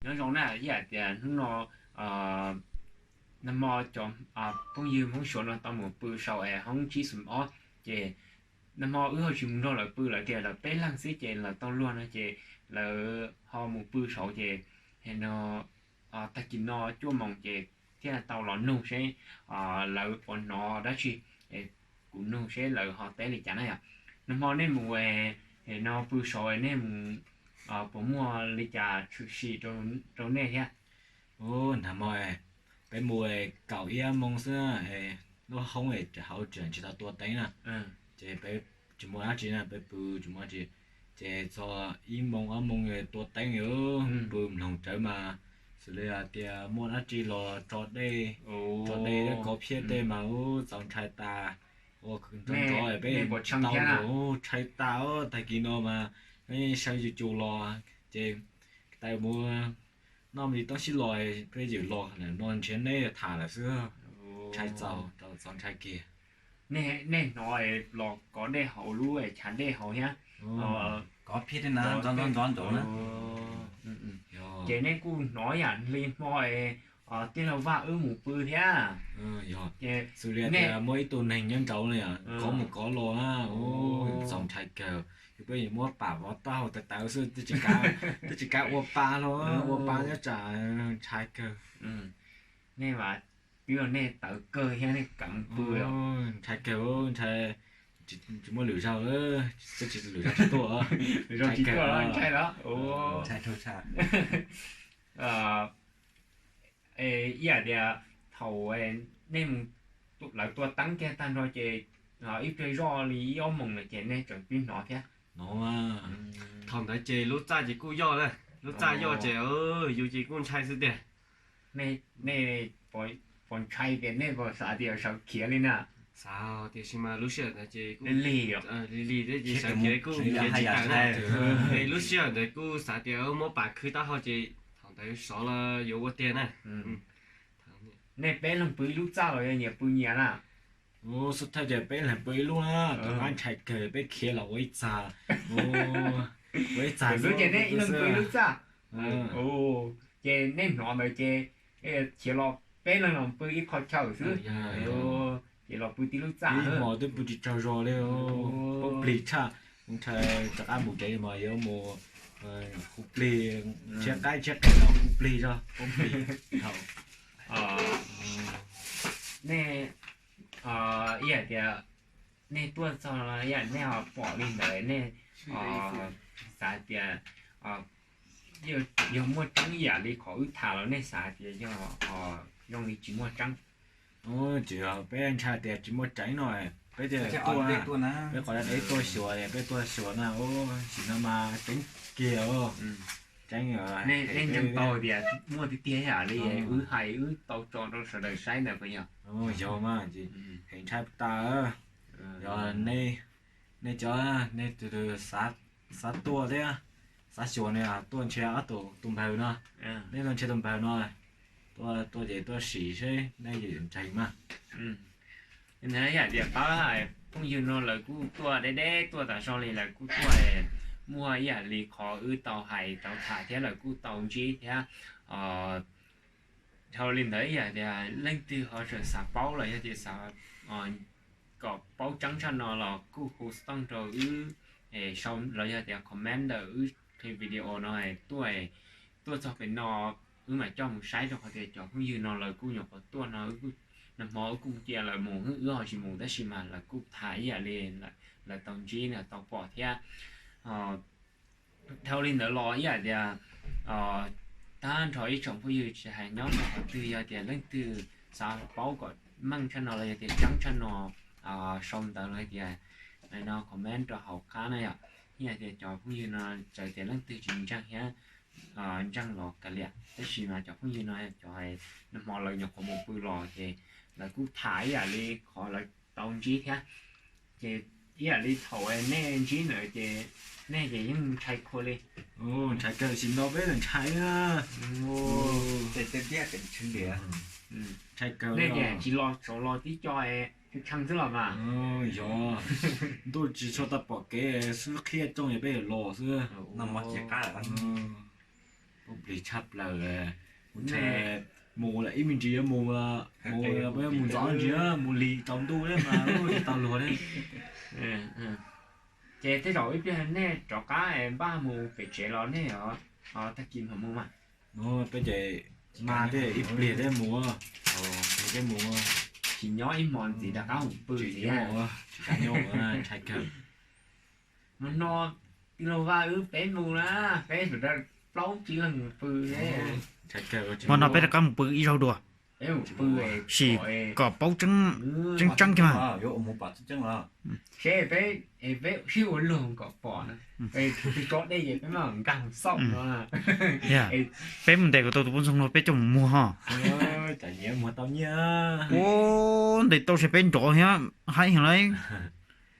Nyob zoo na, ib yam tias hnub no nag hmo cov phooj ywg Hmoob Suav no tau mus pw saum es hoob tsib xoom ob, ces nag hmo wb ho tsis mus nrog lawv pw, lawv tias lawv peb leeg xwb ces lawv tau luag no ces lawv ho mus pw saud ces no tag kis no cuaj moos ces thiaj tau los nug seb lawv puas hnov dab tsi, kuv nug seb lawv ho teb li cas na yom. Nag hmo nej mus no pw saud nej mus puas muaj li cas tshwm sim rau nej thiab? Nag hmo peb mus kaum ib moos xwb, lub hoob hauv tseem tsis tau tua teeb na, ces peb tsis muaj dab tsi na, peb pw tsis muaj dab tsi. Ces txog ib moos ob moos tua teeb, pw mloog rawv mas xws li tias muaj dab tsi los tso dej, tso dej thiab kov phiab tej mas ub txaus ntshai tas. Ua nrov nrov peb tau ntshai tas, tag kis no mas saw yus cus los ces tau mus noj me li toob sib los, peb yawm los no nrhiav neb tham lawm xwb. Ntshai txaus, txaus ntshai kiag. Nej hnov los kov dej hauv lub chav dej hauv thiab, kov phiab tej na, ntxov ntxov ntxov na. Ces nej kuj hnov yam li hmo tij laug Vaj wb mus pw thiab. Xws li tias muaj ib tug neeg nyob nraud no kov mus kov los, txaus ntshai kawg. Yus peb yuav muab pam vov tau tawv tawv xwb, twb tsis kav ua pa los, ua pa nyob tsam ntshai kawg. Nej mas twb yog nej tawv kawg thiab nej kam pw. Ntshai kawg, ntshai, tsis muaj lwm zaug, twb tsis lwm zaug tsis tuaj, lwm zaug tsis tuaj los ntshai los. Ib yam tias thaum nej mus, lawv tua teeb kiag tag nrho ces ib pliag zoj li ib ob moos lawm ces nej tseem pib hnov thiab no. Thaum ntawd ces lub txaj ces kuj yoj na, lub txaj yoj ces yus ces kuj ntshai xwb tiag. Nej puas ntshai tias nej puas xav tias sawv khiav li na? Xav, tiam sis mas lub sij hawm ntawd ces lig, lig thiab ces sawv khiav kuj khiav tsis tawm na. Es lub sij hawm ntawd kuj xav tias muab pam khwb taub hau ces thaum ntawd sov los yuav ua tiag na. Nej peb leeg pw ib lub txaj los yog nyias pw nyias na? Xub thawj ces peb leeg pw ib lub na, rov qab ntshai kawg peb khiav los ua ib txaj, ua ib txaj xwb ces nej ib leeg pw ib lub txaj. Ces nej hnov ntawd ces khiav los peb leeg los pw ib qho chaw xwb, ces los pw tib lub txaj. Ib hmo twb pw tsis tsaug zog li, poob plig tshaj. Ntshai rov qab mus tsev mas yuav mus hu plig, tshiab qaib tshiab qe los hu plig zog poob plig. Nej, ib yam tias nej tuaj txog ib yam nej ho pom li ntawd nej xav tias yog muaj tseeb ib yam li qhov wb tham los nej xav tias yog zoo li tsis muaj tseeb? Tsis yog, peb ntshai tias tsis muaj tseeb no, peb thiaj tuaj, peb qhov deb tuaj xyuas, peb tuaj xyuas na, sim no mas tseeb kiag. Tseeb, nej ntseeg tau tias muaj tiag tiag yam li wb hais wb tau tso rau sawv daws saib ntawd puas yog? Yog mas, heev ntshai tas. Yog nej cov, nej tus twg xav tuaj thiab xav xyuas no tuaj nrhiav ob tug tus npawg no, nej tuaj nrhiav tus npawg no, tuaj ces tuaj sim seb nej yuav ntseeg mas. Yam tias pab phooj ywg no lawv kuj tuaj deb deb tuaj tas zog li, lawv kuj tuaj muaj ib yam li qhov wb tau hais tau tham thiab lawv kuj tau ntsib thiab. Dhau li ntawd ib yam tias leej twg ho tseem xav paub los yog tias xav kom paub tseeb tshaj no los kuj hu xov tooj rau wb sau los yog tias comment ntawm wb video no tuaj, tuaj txog pem no wb mam coj mus saib rau qhov tias cov phooj ywg no lawv kuj nyuam qhuav tuaj no, nag hmo wb kuj cia lawv mus, wb ho tsis mus tab sis mas lawv kuj tham ib yam li lawv tau ntsib lawv tau pom thiab. Dhau li ntawd los ib yam tias tag nrho ib tsoom phooj ywg tsis hais nyob rau qhov twg, yog tias leej twg xav paub kom meej tshaj no los yog tias tseeb tshaj no sau ntawv los tias no comment rau hauv qab na yom. Ib yam tias cov phooj ywg no txawm tias leej twg tsis ntseeg thiab ntseeg los kav liam, tab sis mas cov phooj ywg no cov nag hmo lawv nyuam qhuav mus pw los ces lawv kuj tham ib yam li qhov lawv tau ntsib thiab. Ces ib yam li thaum nej ntsib ntawd ces nej ces yeej ntshai khuav li. Ntshai kawg, sim no peb tseem ntshai na. Ntshai kawg. Nej tias tsis los tsaus los tib co tshee xwb los mas. Yog ntuj tsis tshua tau pom kev xwb, qhib rooj es peb yuav los xwb. Plig tshaj plaws. Mus ntshai mus lawm ib me ntsis yuav mus, mus peb mus ntxov ntsis mus lig tsaus ntuj thiab mas tsis tau luag thiab. Ces tej zaum ib pliag nej rov qab npaj mus pem tsev los nej tag kis mam mus mas. Peb ces mas thiab ib pliag thiab mus, thiab mus. Tsis nyob ib hmos ntxiv rov qab mus pw tsis nyob, tsis kam nyob, ntshai kawg. Hmo no tij laug Vaj wb peb mus na, peb plaub tsib leeg mus pw. Hmo no peb rov qab mus pw ib zaug dua, sim kom paub tseeb tseeb kiag mas. Seb peb, peb sib ua luag kom pom na, peb tso dej ces peb mam nkag mus xauj no. Peb mus ntes kom tau tus poj ntxoog no peb coj mus muag ho. Ua ntes tau seb peb nrov thiab haib heev lauj.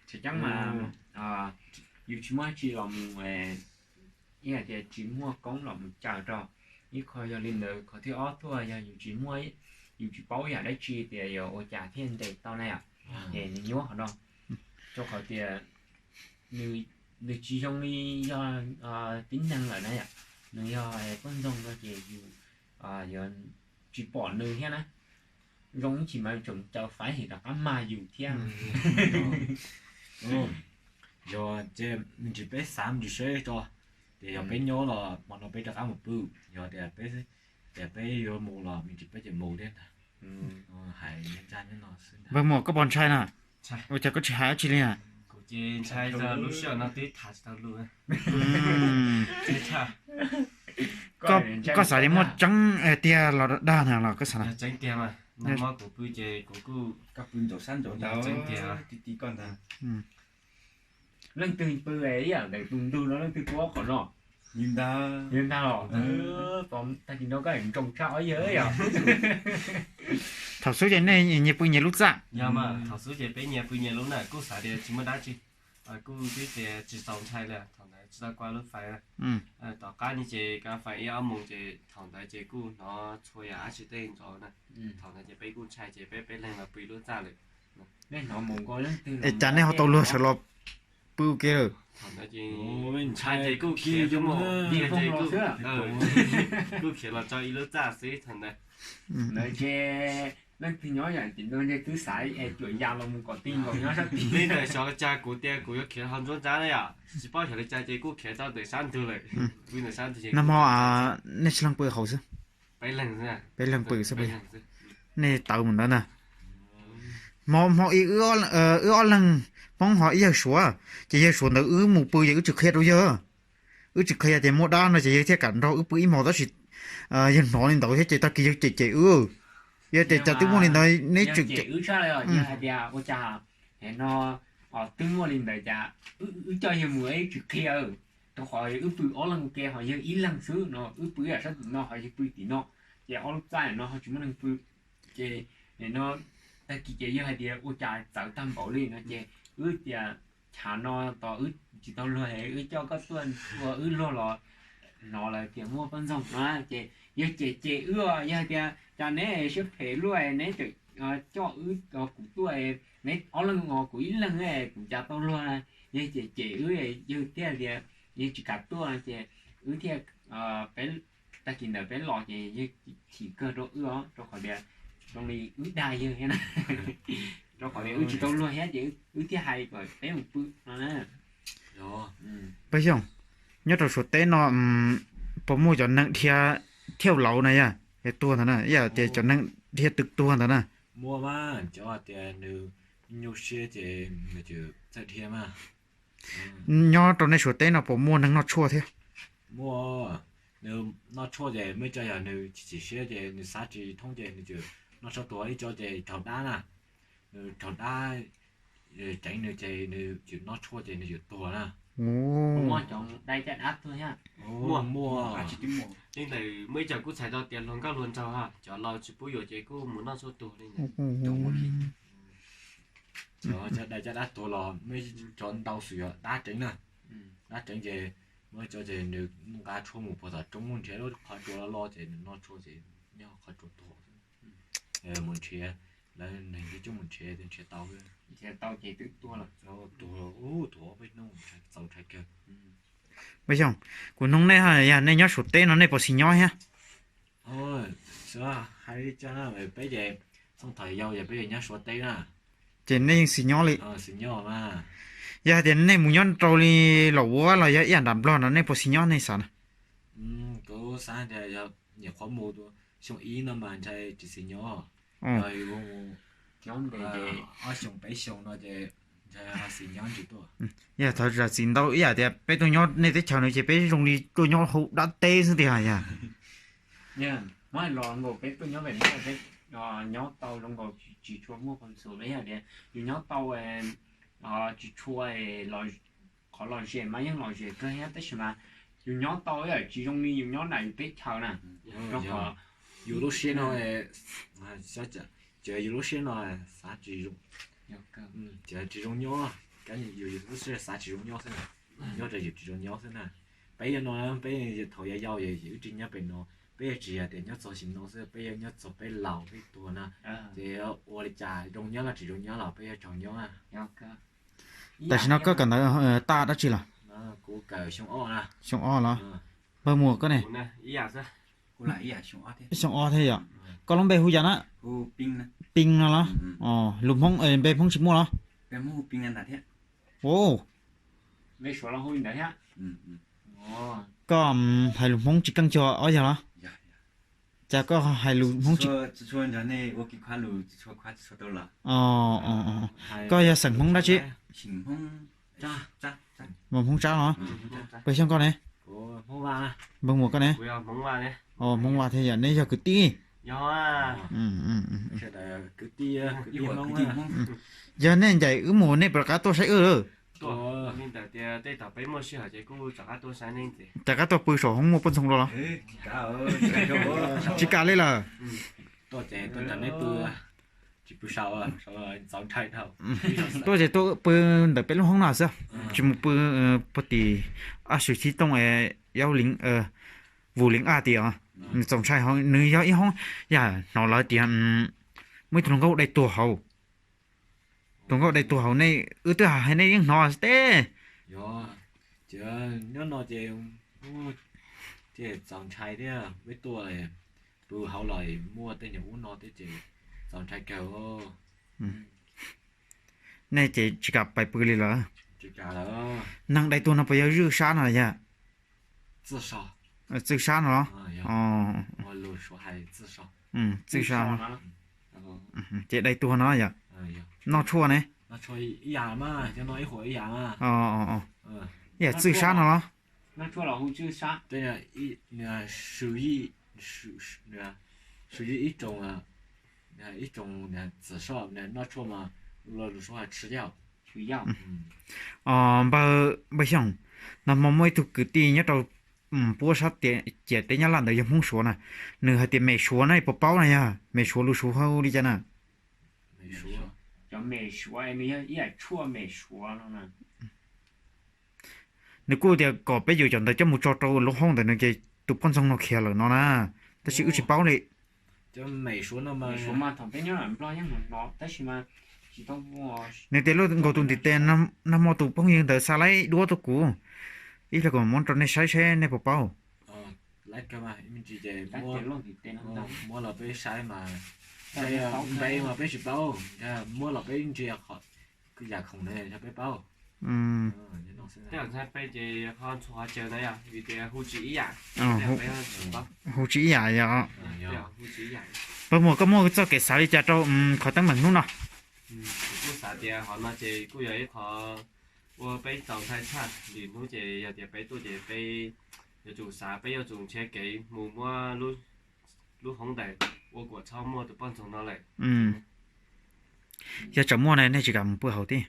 Tsis ceeb mas, yus tsis muaj dab tsi los mus, ib hais tias tsis muaj koob los mus caw rau. Ib qho yog li ntawd, qhov thib ob tuaj yog yus tsis muaj, yus tsis paub yam dab tsi tias yuav ua cas thiaj ntes tau na yom. Ces nws nyuaj qhov no, rau qhov tias nws tsis zoo li yog tib neeg lawm na yom. Nws yog poj ntxoog no ces yus yuav tsis pom nws thiab na. Zoo ib chim mas tseem caw faib him rov qab mag yus thiab. Yog ces me ntsis peb xav me ntsis seb tso, ces yog peb nyob los hmo no peb rov qab mus pw, yog tias peb, tias peb yuav mus los me ntsis peb ces mus thiab ntag. Hais nyob ntag nyob no xwb ntag. Npawg Muas, koj puas ntshai na? Ua cas koj tsis hais dab tsi li na? Kuv ces ntshai txog lub sij hawm no twb tham tsis tau lus. Koj xav tias muaj tseeb tiag los dag na los koj xav na? Tseeb tiag mas, nag hmo kuv pw ces kuv kuj, koj pw nraum sab nraud ntag, tseeb tiag ti ti koj ntag. Leej twg pw ib yam ntawm tus ntug no, leej twg pw ob qhov no? Yus ntag. Yus ntag los? Tag kis no koj ntsoo tshaj ob yawg yom. Thaum xub ces nej nyias pw nyias lub txaj. Yog mas, thaum xub ces peb nyias pw nyias lub na, kuj xav tias tsis muaj dab tsi, kuj twb tias tsis txaus ntshai li. Thaum ntawd tsis tau kua lub fais, tom qab ni ces kua fais ib ob moos ces thaum ntawd ces kuj hnov txhua yam dab tsi tej ntxov na. Thaum ntawd ces peb kuj ntshai ces peb peb leeg los pw ib lub txaj lawm. Es cas nej ho tau luag sawv los pw ua ke lawm? Thaum ntawd ces ntshai ces kuj khiav, kuj khiav los tso ib lub txaj xwb thaum ntawd. Ntawd ces leej twg nyob yam tim no ntshe twb xav es cuam ya los mus kom tij nkaus nyob sab tid. Li ntawd xyov cas kuv tias kuv yuav khiav ho ntsuab ntsab na yom, tsis paub xyov li cas ces kuj khiav tau ntawm sab ntug lawm. Pw ntawm sab ntug ces nag hmo nej tsis leeg pw hauv xwb? Peb leeg xwb. Peb leeg pw xwb. Nej tawv mus ntawd na. Hmo, hmo ib wb ob leeg Hmoob ho ib yawg Suav, ces yawg Suav ntawd wb mus pw ces wb tsis qhia rau yawg. Wb tsis qhia tias muaj dab no ces yawg thiaj kam nrog wb pw ib hmos tab sis yawg hnov li ntawd thiab ces tag kis yawg cem cem wb. Yog tias cas twb muaj li ntawd neb tseem cem wb tshaj li, yog hais tias ua cas no twb muaj li ntawd cas wb coj yawg mus wb tsis qhia, rau qhov wb pw ob leeg ua ke ho yawg ib leeg xwb no, wb pw sab tim no ho yawg pw tim no, ces ob lub txaj no ho tsis muaj neeg pw. Ces no tag kis ces yawg hais tias ua cas txawv tag npaum li no ces wb tias chav no tos wb tsis tau luag, wb coj koj tuaj ua wb luag los hnov lawm tias muaj poj ntxoog no ces yawg cem cem wb, yawg hais tias cas neb siab phem luaj, neb tseem coj wb, kuv tuaj, neb ob leeg kuv ib leeg kuv cas tau luag. Yawg cem cem wb, yawg thiaj tias yawg tsis kam tuaj ces wb thiaj, peb, tag kis ntawd peb los ces yawg chim kawg rau wb os, rau qhov tias zoo li wb dag yawg thiab na, rau qhov tias wb tsis tau luag thiab ces wb thiaj hais kom peb mus pw no na. Peb Xyooj, nyob rau Suav teb no puas muaj cov neeg dhia thiaj laus na yog tuag ntawd na, ib yam tias cov neeg dhia twg tuag ntawd na? Muaj mas, cov tias nws nyuaj siab ces nws txawm dhia mas. Nyob rau nej Suav teb no puas muaj neeg noj tshuaj thiab? Muaj, nws noj tshuaj ces muaj ib co yog nws chim chim siab ces nws xav tsis thoob ces nws txawm noj tshuaj tuag, ib co ces raug dab na, nws raug dab ceev nws ces nws txawm noj tshuaj ces nws txawm tuag na. Muaj cov dai caj dab tuag thiab. Muaj, muaj. Li ntawd muaj ib co kuj txhais tau tias hluas nkauj hluas nraug, cov laus tsis pub yuav ces kuj mus noj tshuaj tuag li ntawd. Cov dai caj dab tuag los muaj cov ntau xwm yog dab tseev na. Dab tseev ces muaj ib co ces nws nqa tshuaj mus puag tom roob nrhiav lub qhov tsua loj loj ces nws noj tshuaj ces nyob qhov tsua tuag. Mus nrhiav, lawv neeg coob coob mus nrhiav, nrhiav tau, nrhiav tau ces twb tuag lawm. Tuag, tuag peb hnub, txaus ntshai kawg. Npawg Xyooj, kuv noog nej, yog nej nyob Suav teb no nej puas xis nyob thiab? Hais li cas na, peb ces txheej thaum yau ces peb nyob Suav teb na. Ces nej yeej xis nyob li? Xis nyob mas. Yog hais tias nej mus nyob rau li Los Uab los yog ib yam nram Nplog no nej puas xis nyob nej xav na? Kuv xav tias yog nyuam qhuav mus xyoo ib no mas ntshai tsis xis nyob. Yog mus ob xyoo peb xyoo no ces ntshai xis nyob ntsis tuaj. Yog thov zam txim ntau ib yam tias peb tuaj nyob nej teb chaws no ces peb zoo li tuaj nyob hauv dab teb xwb tiag yog. Muab hais los nkaus peb tuaj nyob pem no peb nyob tau zoo nkaus tsis tshua muaj khuam xum, yog tias yus nyob tau tsis tshua, qhov lom zem mas yeej lom zem kawg thiab tab sis mas yus nyob tau tsis zoo li yus nyob nram yus teb chaws na. Rau qhov yus lub siab no, yus lub siab no xav tsis zoo, tsis zoo nyob, yus lub siab xav tsis zoo nyob xwb, nyob rau yus tsis zoo nyob xwb na. Peb yog no, peb thaum yau yau wb tsis nyob pem no, peb yog tsis yog tias nyob txog xim no xwb, peb yog nyob txog peb laus peb tuag na, ces ua li cas zoo nyob los tsis zoo nyob los peb yuav tsaug nyob. Tam sim no koj kawm ntawv tag dab tsi lawm? Kuv kawm xyoo ob. Xyoo ob los? Npawg Muas koj ne? Xyoo ob thiab yom. Koj lub npe hu yam na? Pin no los? Lus Hmoob, npe Hmoob tsis muaj los? Koj hais lus Hmoob tsis keej cuag ob yawg los? Cas koj hais lus Hmoob tsis... Koj yog xeem Hmoob dab tsi? Hmoob Tsab los? Npawg Xyooj koj ne? Npawg Muas koj ne? Hmoob Vaj thiab yom, neb yog kwv tij? Yog nej ncaim wb mus nej puas rov qab tuaj saib wb? Rov qab tuaj pw saum hoob muaj poj ntxoog dua los? Tsis kam li lawm. Tuaj ces tuaj pw ntawm peb lub hoob no xwb, tsis mus pw puag tim Ab Swm Xib Tooj, Yauv Leev, Vus Leev Ab tias nws txaus ntshai, nws yog ib hoob yam hnov lawv tias muaj ib tug hluas nkauj dai tuag hauv. Tus nkauj dai tuag hauv ne, wb twb hais nej yeej hnov xwb teb. Yog, ces nyob no ces, ces txaus ntshai thiab, peb tuaj pw hauv los muaj tej nyuag ub no thiab ces txaus ntshai kawg. Nej ces tsis kam pais pw li lawm? Neeg dai tuag no puas yog zwj sab no yog? Txwj sab no los? Txwj sab no. Ces dai tuag no yog? Noj tshuaj ne? Ib yam txwj sab no los? Npawg, npawg Xyooj, nag hmo muaj ib tug kwv tij nyob rau puab sab ciam teb Nyab Laj ntawd yog Hmoob Suav na, nws hais tias mem Suav na, puas paub na, yog mem Suav lus Suav hu li cas na? Nws kuj tias kom peb yuav cov ntawd coj mus tso rau lub hoob ntawm nws ces tus poj ntxoog no khiav lawm no na, tab sis wb tsis paub li. Nws tias luaj nkaus tus ntiv tes, nag hmo tus phooj ywg ntawd xa laib duab tuaj kuv, ib pliag kuv mam muab rau nej saib seb nej puas paub. Muab los peb saib mas, npe mas peb tsis paub, muab los peb ntsia yam khoom na peb paub. Tej zaum ntshai peb ces ho ntxhua qhov chaw na yom, vim tias hu tsis ib yam. Hu tsis ib yam yom. Pab muag koj muaj txoj kev xav li cas rau qhov teeb meem hnub no? Kuj xav tias qhov no ces kuj yog ib qho uas peb txaus ntshai tshaj, lwm hnub ces yog tias peb tuaj ces peb yuav tsum xav, peb yuav tsum nrhiav kev mus muab lub hoob ntawd ua kom txhob muaj tus poj ntxoog no lawm. Yog tseem muaj ne nej tsis kam mus pw hauv thiab?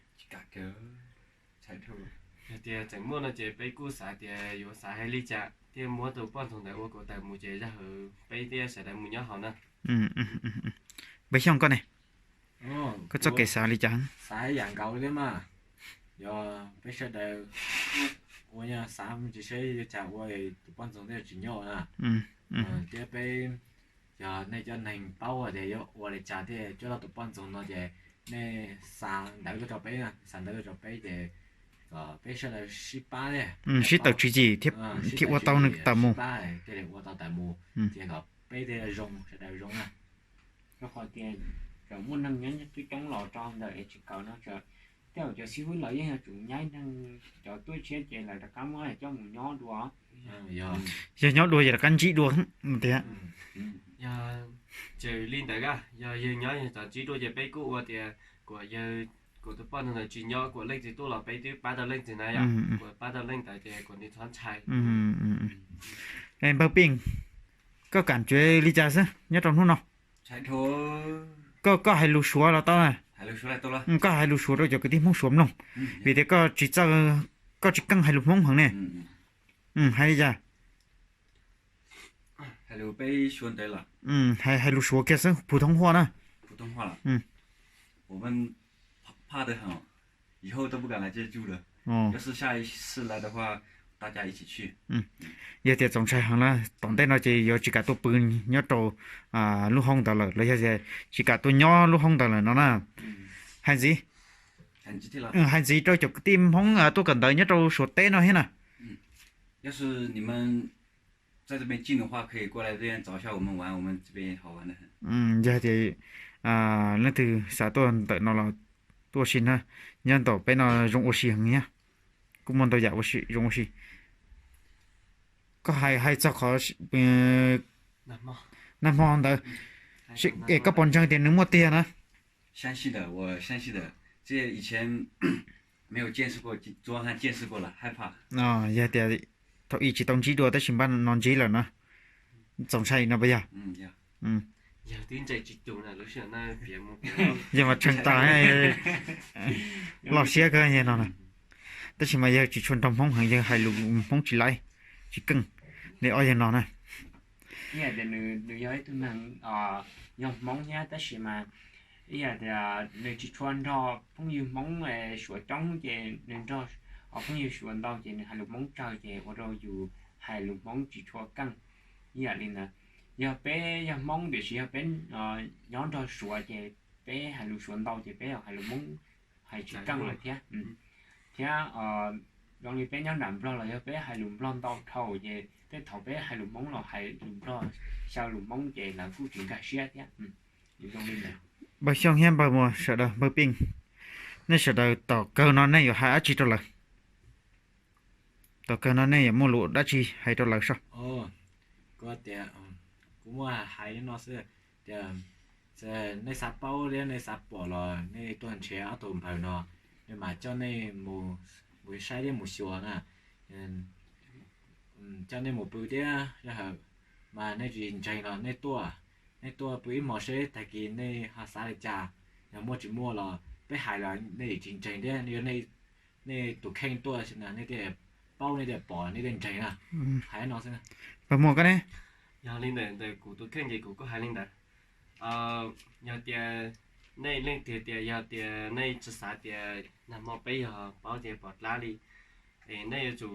Yog tias tseem muaj no ces peb kuj xav tias yuav xav hais li cas thiaj muab tus poj ntxoog ntawd ua kom tawm mus ces zaj hauv peb thiab sawv daws mus nyob hauv na. Npawg Xyooj koj ne, koj txoj kev xav li cas? Xav ib yam nkaus thiab mas, yog peb sawv daws ua, xav me ntsis seb yuav cas ua tus poj ntxoog thiaj tsis nyob na. Thiab peb, yog nej cov neeg paub tias yuav ua li cas thiaj coj tau tus poj ntxoog no ces nej xa ntawv tuaj rau peb, xa ntawv tuaj rau peb ces Peb sawv daws sib pab, sib tawm tswv yim thiab ua tau nws tawm mus. Ua tau tawm mus, ces kom peb tej zoo, sawv daws zoo na. Rau qhov tias tseem muaj neeg nyob twb coob los rau ntawm es tsis kawm no, tej zaum cov xib hwb los yeej yog tsum nyaib neeg, cov tuaj tshiab ces lawv rov qab muab coj mus nyob dua. Yog nyob dua ces rov qab ntsib dua tiag. Yog tseem li ntawd, yog yawg nyob yawg txawm ntsib dua ces peb kuj ua tias kuam yawg, kuam tus poj ntawd tsis nyob, kuam leej twg tuaj los peb twb pab tau leej twg na yom. Kuam pab tau leej ntawd ces kuam nws txhob ntshai. Npawg Pij, koj kam tsuav li cas xwb nyob rau hnub no? Koj, koj hais lus Suav los tau na. Koj hais lus Suav rau cov kwv tij Hmoob Suav mloog, vim tias koj tsis txawj, koj tsis keej hais lus Hmoob heev ne. Hais li cas? Hais lus Suav kiag xwb, phù thông话na. Yog tias txaus ntshai heev na, tom ntej no ces yuav tsis kam tuaj pw nyob rau lub hoob ntawd lawm los yog tsis kam tuaj nyob lub hoob ntawd lawm no na. Hais ntxiv, hais ntxiv rau cov kwv tij Hmoob tuaj kawm ntawv nyob rau Suav teb no thiab na. Yog tias leej twg xav tuaj ntawm no los tuaj ua si na, nyob ntawm peb no zoo ua si heev thiab, kuj muaj ntau yam zoo ua si. Koj hais, hais txog qhov nag hmo ntawd, es koj puas ntseeg tias nws muaj tiag na? Yog tias thaum ub tsis tau ntsib dua tab sis npaj no ntsib lawm na, txaus ntshai no puas yog? Yog mas tshee tas, loj siab kawg no na. Tab sis mas yawg tsis tshua nrog Hmoob heev, yawg hais lus Hmoob tsis laib, tsis keej li ob yawg no na. Ib yam tias nws yog ib tug neeg yog Hmoob thiab tab sis mas ib yam tias nws tsis tshua nrog phooj ywg Hmoob Suav coob ces nws nrog phooj ywg Suav ntau ces nws hais lus Hmoob tsawg ces ua rau yus hais lus Hmoob tsis tshua keej. Ib yam li ntawd, yog peb yog Hmoob tiam sis yog peb nyob nrog Suav ces peb hais lus Suav ntau ces peb hais lus Hmoob hais tsis keej lawm thiab. Thiab zoo li peb nyob nram Nplog los yog peb hais lus Nplog ntau dhau ces tej thaum peb hais lus Hmoob los hais lus Nplog, xyaw lus Hmoob ces lawv kuj tsis nkag siab thiab. Zoo li ntawd. Npawg Xyooj thiab npawg Muas sawv daws, npawg Pij, nej sawv daws tom kawg no nej yuav hais dab tsi rau lawv? Tom kawg no nej yuav muaj lus dab tsi hais rau lawv sob? Kuv tias, kuv muaj hais li no xwb, tias nej xav paub thiab nej xav pom los nej tuaj nrhiav ob tug npawg no, nej mam coj nej mus saib thiab mus xyuas na. Coj nej mus pw thiab, yog hawm mas nej tsis ntseeg los nej tuaj, nej tuaj pw ib hmos seb tag kis nej ho xav li cas. Yog muaj tsis muaj los peb hais los nej tsis ntseeg thiab, yog nej tus kheej tuaj nej thiaj paub, nej thiaj pom, nej thiaj ntseeg na. Hais no xwb. Npawg Muas koj ne? Yog li ntawd, ntawm kuv tus kheej ces kuv kuj hais li ntawd. Yog tias nej leej twg tias yog tias nej tsis xav tias nag hmo peb yog paub tias pom dab li, es nej yuav tsum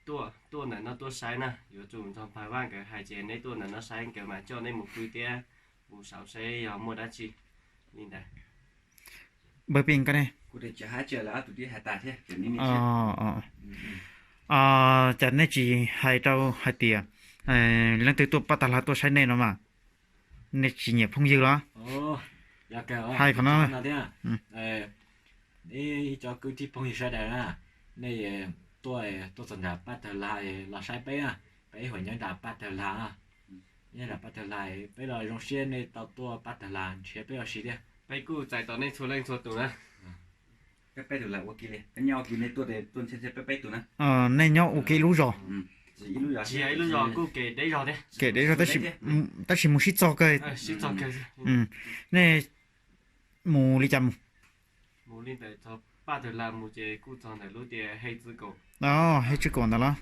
tuaj, tuaj ntawm no tuaj saib na, yuav tsum nrog npawg Vaj nkawd hais ces nej tuaj ntawm no saib nkawd mam coj nej mus pw thiab mus saum seb yog muaj dab tsi li ntawd. Npawg Pij koj ne? Cas nej tsis hais rau hais tias leej twg tuaj Paj Tag Lag tuaj saib nej no mas nej tsis nyiam phooj ywg los? Hais qhov no. Ib cov kwv tij phooj ywg sawv daws na, nej tuaj, tuaj txog nram Paj Tag Lag los saib peb na, peb ib huam nyob nram Paj Tag Lag. Nyob nram Paj Tag Lag, peb los zoo siab nej tau tuaj Paj Tag Lag nrhiav peb ua si thiab. Peb kuj txais tos nej txhua leej txhua tus na. Nej nyob ua ke lub zos. Kem deb zog, tab sis mus sib txog kawg. Nej mus li cas mus? Mus li ntawm Paj Tag Lag mus ces kuj txog ntawm lub tias Hej Tswb Kaum. Hej Tswb Kaum ntawd los?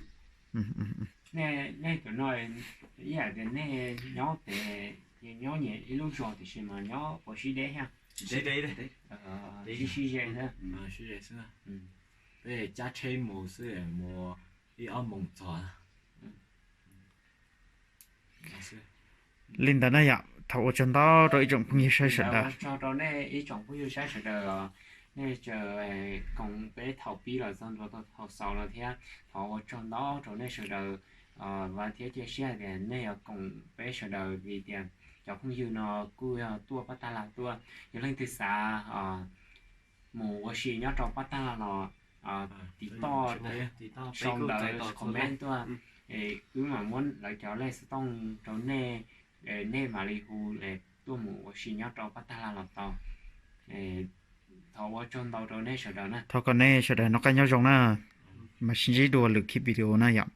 Nej cov no ib yam tias nej nyob pem, nyob nyias ib lub zos tiam sis mas nyob ua sib deb thiab. Sib deb, sib ze xwb. Peb cab tsheb mus xwb, mus ib ob moos txog. Li ntawd na yom, thov ua tsaug ntau rau ib tsoom phooj ywg saib sawv daws. Ua tsaug rau nej ib tsoom phooj ywg saib sawv daws os. nej tseem koom peb thaum pib los txog ntua thaum xaus no thiab. Thov ua tsaug ntau rau nej sawv daws, vam thiab cia siab hais tias nej yuav koom peb sawv daws vim tias cov phooj ywg no kuj yog tuaj pab tag laj tuaj. Yog leej twg xav mus ua si nyob rau pab tag laj los tiv toj sau ntawv comment tuaj, wb mam muab lawv cov lej xov tooj rau nej, nej mam li hu tuaj mus ua si nyob rau pab tag laj los tau. Thov ua tsaug ntau rau nej sawv daws na. Thov kom nej sawv daws noj qab nyob zoo na. Mam sib ntsib dua lwm khib video na yom.